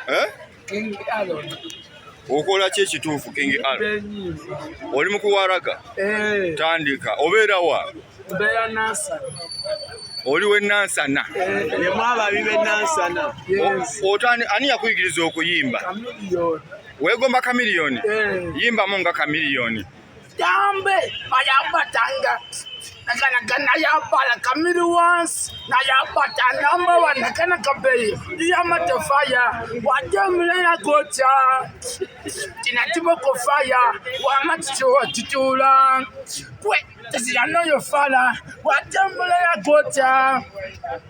Eh? King Aaron. Okola ki ekituufu King Aaron? Oli mu kuwaraga? Eh. Tandika. Obeera wa? Mbeera Nansana. Oli w'e Nansana? Eh. Yemu ababi b'e Nansana. Yes. Ani yakuyigiriza okuyimba? Chameleone. Weegomba Chameleone? Eh. Yimbamu nga Chameleone. Jambe bayabatanga nakanaka nayabala kamiri wansi nayabata namba wa nakanaka beyi iyamatefaya wajemulena gotya tinatiboko faya wamatitiwa titula kwe tesiyanoyo fala wajemulena gotya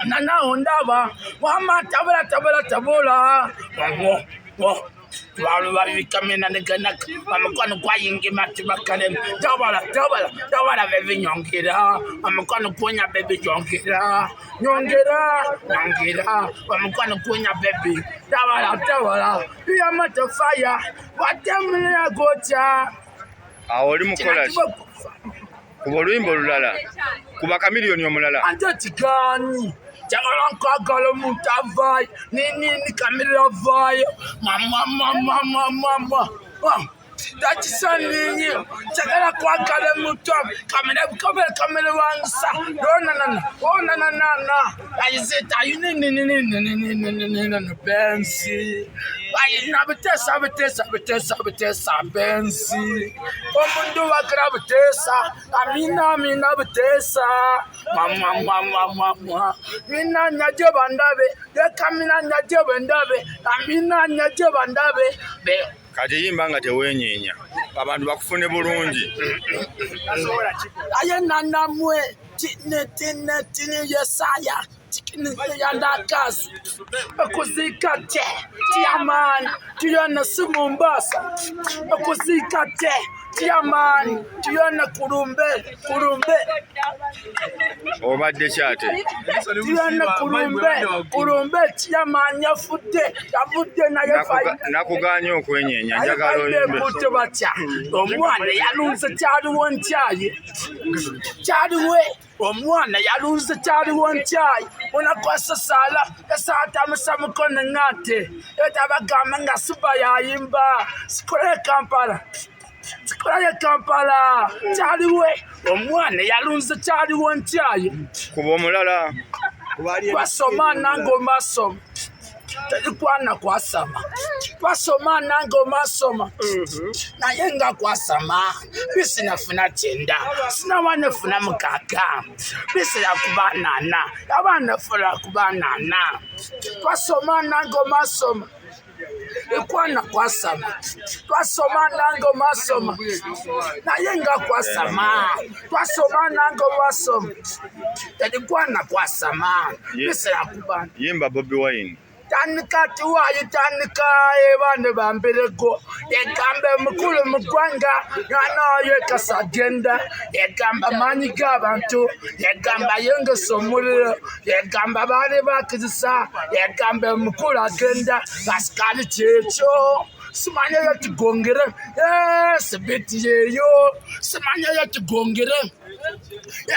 nanaondaba wamatabula tabula tabula wo wo balubabikamena neganaka omukwano gwayingima tibakale tabala tabala tabala bebinyongera omukwano gunya bebi nyongera nyongera nyongera omukwano gunya bebi tabala tabala iyamatofaya watemulea gotya. Awo oli mukola ki? Kuba oluyimba olulala, kuba Chameleone omulala. Ate kigaanyi njagala nkwagala omuntu avaayo ninini Chameleone avaayo mamamamamamama takisaninyi njagala kwagala omuntu Chameleone Chameleone wangisa onanana onananana ayizita ayininininininini bensi ayina bitesa bitesa bitesa bitesa bensi omuntu wakira bitesa amina amina bitesa mwamwamwamwamwa mina nyaje bandabe leka mina nyaje bandabe amina nyaje bandabe be. Kati yimba nga teweenyeenya abantu bakufune bulungi. Aye nanamwe tine tine tine yesaya tikini yandakazi okuzika te tiamani tuyona si Mombasa okuzika te tiamani tuyona kurumbe kurumbe. Obadde kyate tuyona kurumbe kurumbe tiamani yafudde yafudde naye Nakuganye okwenyeenya, njagala oyimbe. Kutte batya omwana yalunze kyaliwo nkyaye kyaliwe omwana yalunze kyaliwo nkyaye onakwasa sala esaatamusa mukono ŋŋate etabagamba nga siba yayimba sikolayo Kampala sikolayo Kampala kyaliwe omwana yalunze kyaliwo nkyaye. Kuba omulala. Twasoma nange omasoma terikwana kwasama twasoma nange omasoma naye nga kwasama bisinafuna 9 sinawanefuna 6 bisira kubanana abanefuna kubanana twasoma nange omasoma ekwana kwasama twasoma nange omasoma naye nga kwasama twasoma nange omasoma terikwana kwasama bisira kubana. Yimba Bobi Wine. Tandika tiwayi tandika ebande bambireko egamba mukulu mu ggwanga mwana oyo ekasa agenda egamba maanyi g'abantu egamba yengesa omuliro egamba baali bakizisa egamba mukulu agenda basikaali kyekyo simanyayo tugongere sibiti yeyo simanyayo tugongere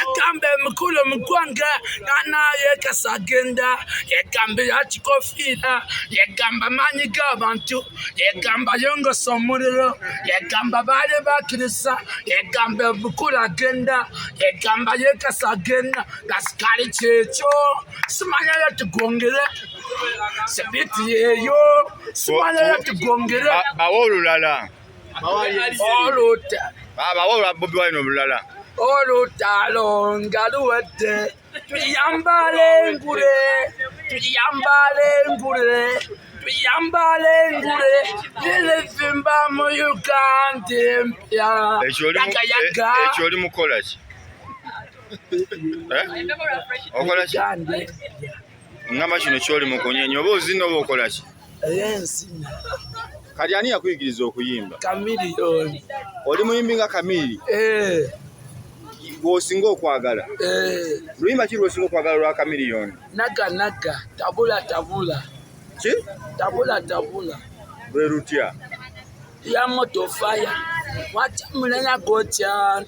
egamba emukulu mu ggwanga mwana oyo ekasa agenda egamba yakikofiira egamba maanyi g'abantu egamba yongosa omuliro egamba baali bakirisa egamba emukulu agenda egamba yekasa agenda gasikaali kyekyo simanyayo tugongere sibiti yeyo simanyayo tugongere. Bawa olulala. Oluta Bawa olwa Bobi Wine olulala. Olutalo nga luwedde tuyambale engule tuyambale engule tuyambale engule lirivimba mu Uganda empya. Yagayaga. Ekyo oli mukola ki? Eh? Okola ki? Uganda empya. Ngamba kino kyoli mu kunyeenya oba ozina oba okola ki? Ey'ensina. Kati ani yakuyigiriza okuyimba? Chameleone. Oli muyimbi nga Chameleone? Eh. Gw'osinga okwagala? Eh. Luyimba ki lw'osinga okwagala lwa Chameleone? Naga naga tabula tabula. Ki? Tabula tabula. Lwe lutya? Ya moto fire watamulenya gotya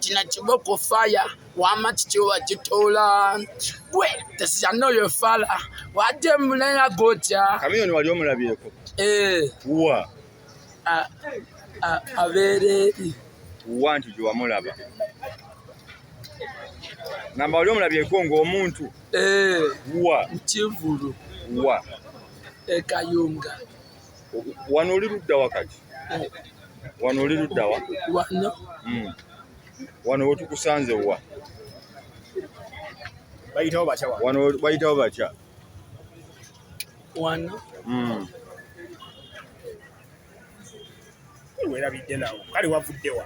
kina kiboko fire Wama kiki wakitoola gwe tesiyanoyo fala wadde munena gotya. Chameleone wali omulabyeko? Eh. Wa? Abeera eri. Wa nti gye wamulaba? Ngamba wali omulabyeko ng'omuntu? Eh. Wa? Mu kivulu. Wa? E Kayunga. Wano oli ludda wa kati? Eh. Wano oli ludda wa? Wano. Wano wetukusanze wa? Bayitawo batya wano? Wano bayitawo batya? Wano. Werabidde nawo. Kale wavudde wa?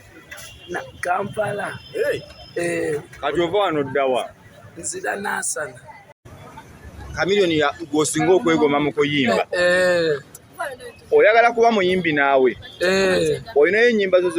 Na Kampala. Hey. Eh. Kati ova wano dda wa? Nzira Nansana. Chameleone gw'osinga okwegomba mu kuyimba. Eh. Oyagala kuba muyimbi naawe? Eh. Olinayo ennyimba zo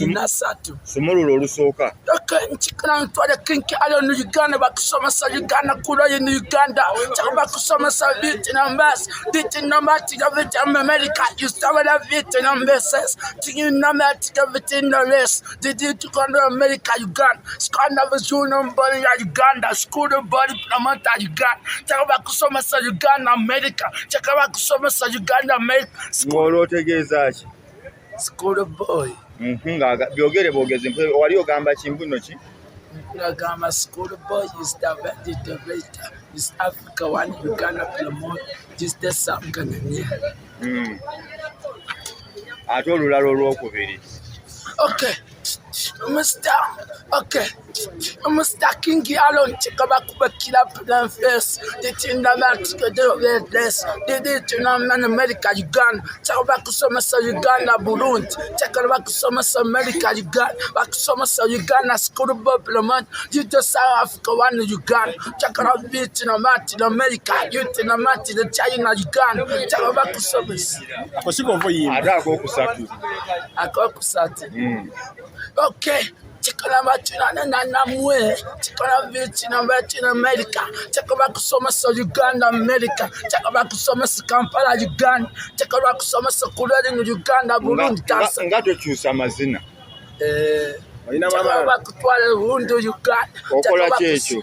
Nina satu. Sumulula olusooka. Okay, nchikana ntwale King Allen Uganda bakusomesa Uganda kula in Uganda. Chaka bakusomesa Vietnam bas. Vietnam bas Vietnam America. You start with Vietnam bases. Thinking America Vietnam race. Did you to come to America Uganda? Skanda Vizuna body Uganda. School body promoter Uganda. Chaka bakusomesa Uganda America. Chaka bakusomesa Uganda America. Ng'olwo otegeeza ki? School boy. Nga byogere bwogezi wali ogamba ki mbuno ki? Nagamba school boy is the vegetator is Africa one Uganda promote just the sanganya. Ate olulala olwokubiri. Okay. Mr. Okay. Mr. King Allen chikaba kubakira plan face. The tinda matika de dress. The tinda man America Uganda. Chakaba kusomesa Uganda Burundi. Chakaba kusomesa America Uganda. Bakusomesa Uganda school boy promote. You just South Africa one Uganda. Chakaba Vietnam America. Vietnam the China Uganda. Chakaba kusomesa. Ako siko oyimba. Ate akokusatu. Akokusatu. Okay. Chikana bachina na namwe. Chikana Vietnam Vietnam America. Chakaba kusomesa Uganda America. Chakaba kusomesa Kampala Uganda. Chakaba kusomesa Kulali Uganda Burundi Tanzania. Nga tokyusa amazina. Eh. Olina Chakaba mama. kutwala Burundi Uganda. Okola ki ekyo?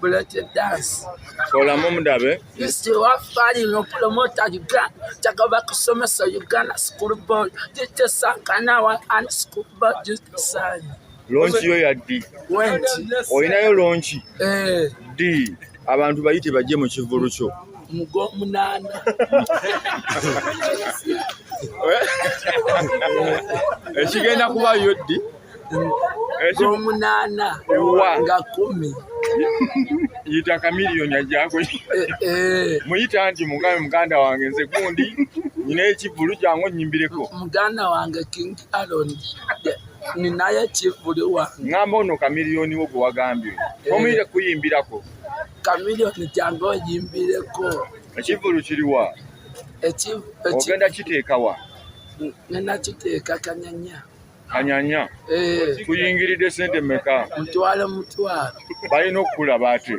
Bullet dance. Kolamu mudabe. This is what fighting no promoter Uganda. Chakaba kusomesa Uganda school board. Just sankana and school board just sign. Lonki yo ya ddi? Wenti. Olinayo lonki? Eh. Ddi? Abantu bayite bajje mu kivvulu kyo. Mugo munaana. Ekigenda kubaayo ddi? Mugo munaana. Wa. Nga 10. Yita Chameleone ajjako. Muyita nti mugambe muganda wange nze gundi nyina ekivvulu kyange onnyimbireko. Muganda wange King Allen ninayo ekivvulu wange. Ŋŋamba ono Chameleone wo gwe wagambye. Omuyite kuyimbirako. Chameleone jangu oyimbireko. Ekivvulu kiri wa? Ogenda kiteeka wa? Ngenda kiteeka Kanyanya. Kanyanya? Kuyingiridde ssente mmeka? Mutwalo mutwalo. Balina okukulaba ate.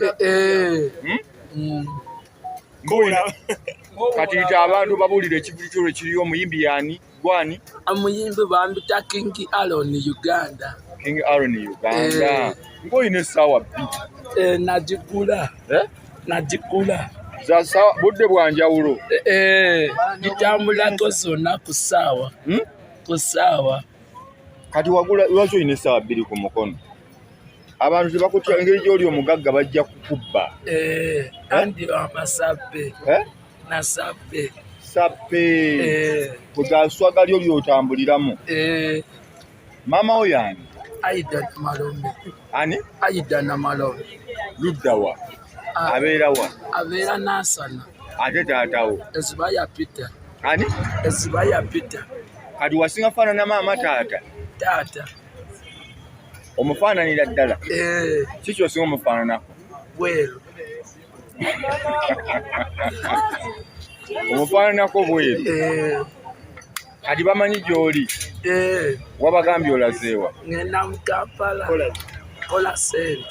Kati yita abantu babuulire ekivvulu kyo lwe kiriyo omuyimbi y'ani? Gwani? Omuyimbi bambita King Allen Uganda. King Allen Uganda. Ng'olina essaawa bbiri. Nagigula. Nagigula. Za ssaawa budde bwa njawulo. Gitambulako zonna ku ssaawa. Ku ssaawa. Kati wagula lwaki olina essaawa bbiri ku mukono? Abantu tebakutya engeri gy'oli omugagga bajja kukubba. Andi amasabbe. Nasabbe. Sabbe. Kugaswaga lyo ly'otambuliramu. Maama wo y'ani? Aida Namalombe. Ani? Aida Namalombe. Ludda wa? Abeera wa? Abeera Nansana. Ate taata wo? Ezibaya Peter. Ani? Ezibaya Peter. Kati wasinga faanana maama taata? Taata. Omufaananira ddala? Kiki osinga omufaananako? Bweru. Omufaananako bweru? Kati bamanyi gy'oli? Wabagambye olazeewa? Ngenda mu Kampala. Kola ssente.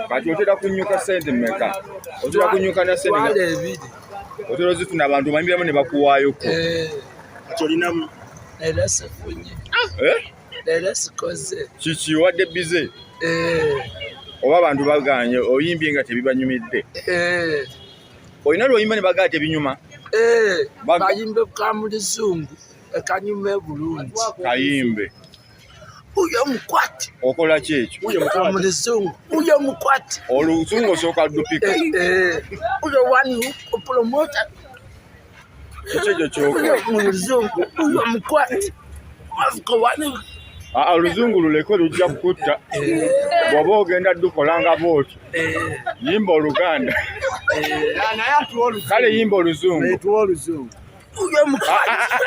Kati otera kunnyuka ssente mmeka? Otera kunnyuka na ssente Twala ebiri. Otera ozifuna abantu bayimbiramu ne bakuwaayoko. Kati olinamu? Era sifunye. Leero sikoze. Kiki wadde bize? Eh. Oba abantu baganye oyimbye nga tebibanyumidde? Eh. Olina lw'oyimba ne bagala tebinyuma? Eh. Bayimbe ka mu luzungu ekanyuma bulungi. Kayimbe. Uyo mukwate. Okola ki ekyo? Uyo mukwate. Mu luzungu. Uyo mukwate. Oluzungu osooka dupika. Eh. Uyo wani promoter. Kiki ekyo ky'okola? Mu luzungu. Uyo mukwate. Africa wani. Oluzungu luleke lujja kukutta. Bw'oba ogenda dukola nga bw'otyo. Yimba Oluganda. Kale yimba Oluzungu.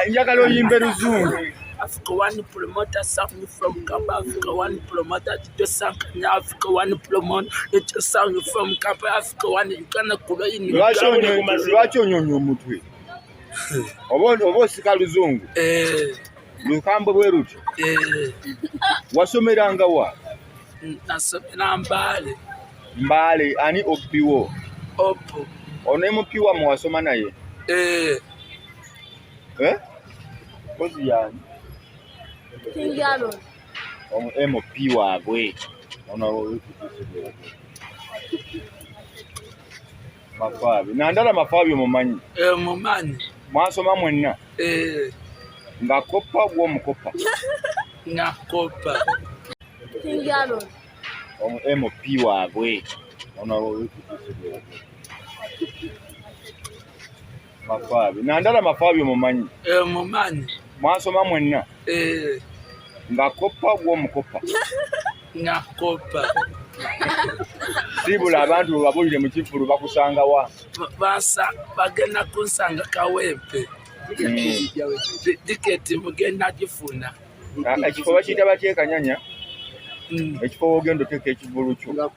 Njagala oyimbe Luzungu. Africa One promoter sound from Kamba. Africa One promoter to sound Africa One promoter to sound from Kamba. Africa One Uganda Kula. Lwaki onyonya omutwe? Oba osika Luzungu? Lukambwe bwe lutyo? Wasomeranga wa? Nasomera Mbale. Mbale, ani OP wo? Opo. Ono MP wammwe wasoma naye? Kozi yani? Ono MP waabwe. Ono Mafaabi. Nandala Mafaabi omumanyi? Mumanyi. Mwasoma mwenna? Ng'akoppa gw'omukopa? Ng'akoppa. Ono MP waabwe. Ono Mafaabi. Nandala Mafaabi omumanyi? Mumanyi. Mwasoma mwenna? Ng'akoppa gw'omukopa? Ng'akoppa. Siibula abantu bwe babulire mu kivvulu bakusanga wa? Bagenda kunsanga Kawempe. Tiketi mugenda gifuna. Ekifo bakiyita batya e Kanyanya? Ekifo w'ogenda oteeka ekivvulu kyo.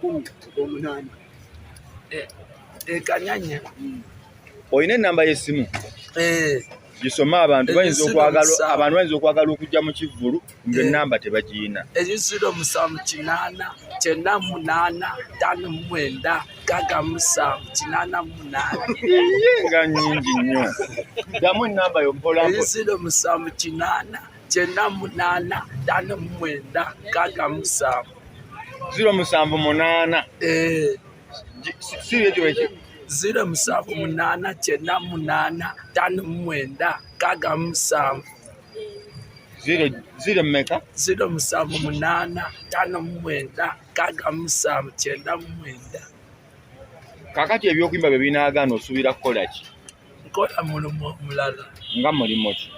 E Kanyanya. Olina ennamba y'essimu? Gisome abantu bayinza okwagala okujja mu kivvulu ng'ennamba tebagiyina. 07 8 98 5 96 88. Iye nga nnyingi nnyo. Ddamu ennamba yo mpola mpola. 07 8 98 5 96. 078. Si ekyo ekyo. 07 8 98 5 96. Zero mmeka? 07 8 59 6 99. Kaakati ebyokuyimba bye binaagaana osuubira kukola ki? Nkola mulimu omulala. Nga mulimu ki?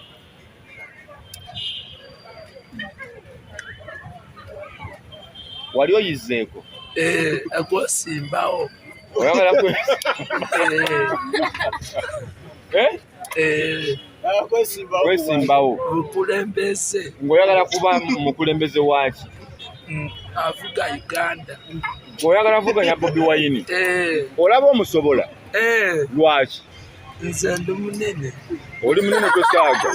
Wali oyizeeko? Okwesimbawo. Oyagala kwesimbawo. Bukulembeze. Ng'oyagala kuba mukulembeze waaki? Avuga Uganda. Ng'oyagala kuvuganya Bobi Wine? Olaba omusobola? Lwaki? Nze ndi munene. Oli munene tosaaga.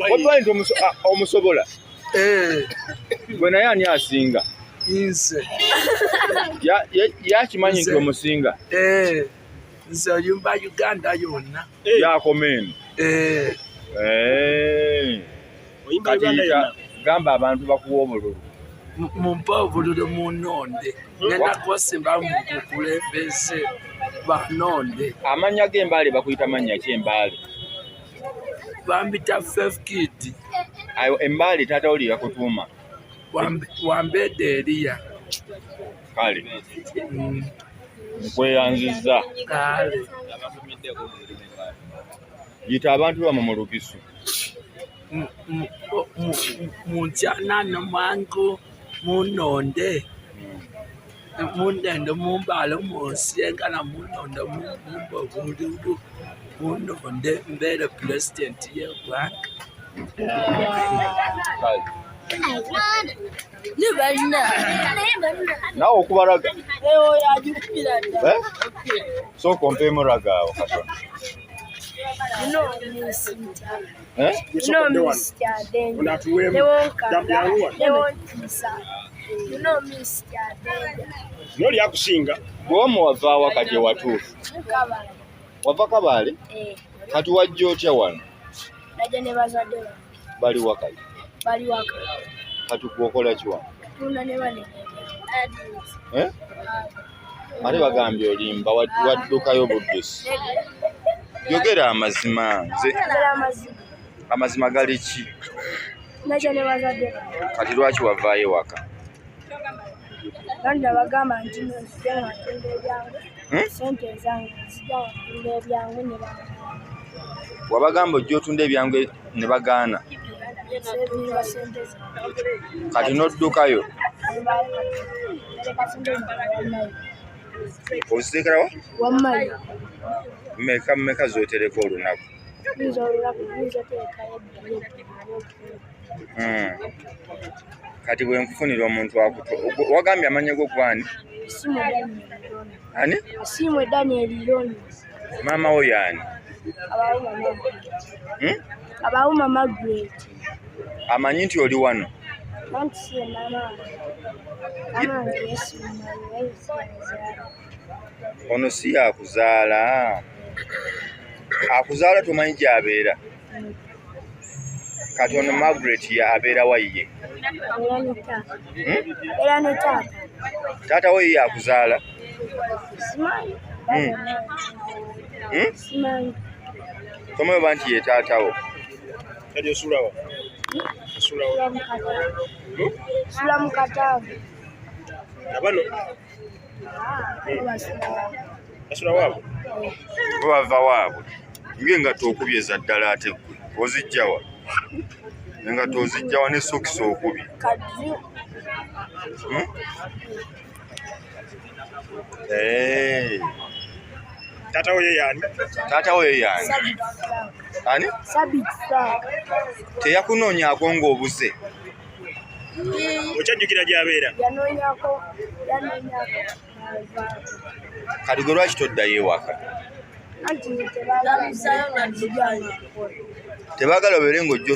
Bobi Wine omusobola? Gwe naye ani asinga? Nze. Yakimanyi nti omusinga? Nze oyimba Uganda yonna. Yakoma eno. Kati gamba abantu bakuwa obululu. Mumpe obululu munnonde. Ngenda kwesimba mu bukulembeze bannonde. Amannya g'Embaale bakuyita mannya ki Embaale? Bampita Faith Kid. Ayo Embaale taata wo lye yakutuuma? Wambedde Eriya. Kale. Nkweyanzizza. Kale. Yita abantu bammwe mu Lugisu. Muntyana mwangu munnonde. Munnende mumbaale munsinkana munnonde mumpe obululu munnonde mbeere pulezidenti y'eggwanga. Naawe okuba raga? Sooka ompeemu raga awo katono. Noli akusinga. Bw'omu wava waka gye watuufu? Wava Kabaale? Kati wajja otya wano? Najja ne bazadde bange. Bali waka? Bali waka. Kati gwokola kiwa? Eh? Ate bagambye olimba waddukayo buddusi. Yogera amazima. Amazima gali ki? Kati lwaki wavaayo waka? Bagamba nti nzija nga ntunda ebyangu, sente ezange nzija nga ntunda ebyangu ne bagaana. Wabagamba ojja otunda ebyangu ne bagaana? Kati n'oddukayo? Oziteekerawa? Wammayo. Mmeka mmeka z'otereka olunaku? Kati bwe nkufunira omuntu akuto wagambye amannya go gwani? Ani? Asiimwe Daniel Yoni. Maama wo y'ani? Abawuma Margaret. Amanyi nti oli wano? Anti si ye maama wange. Ono si yakuzaala. Akuzaala tomanyi gy'abeera. Kati ono Margaret abeera wa ye? Era ne taata. Taata we ye akuzaala? Simanyi. Simanyi. Tomanyi oba nti ye taata wo? Kati osula wa? Osula wa? Sula mu kataavu. Na bano? Basula waabwe? Bo bava waabwe. Ng'engatto okubye za ddala ate ggwe ozijja wa? Engatto ozijja wa ne sokisi okubye? Taata wo ye y'ani? Taata wo ye y'ani? Ani? Sabiti Frank. Teyakunoonyaako ng'obuze? Okyajjukira gy'abeera? Yanoonyaako. Kati gwe lwaki toddayo ewaka? Anti Tebaagala obeere ng'ojja.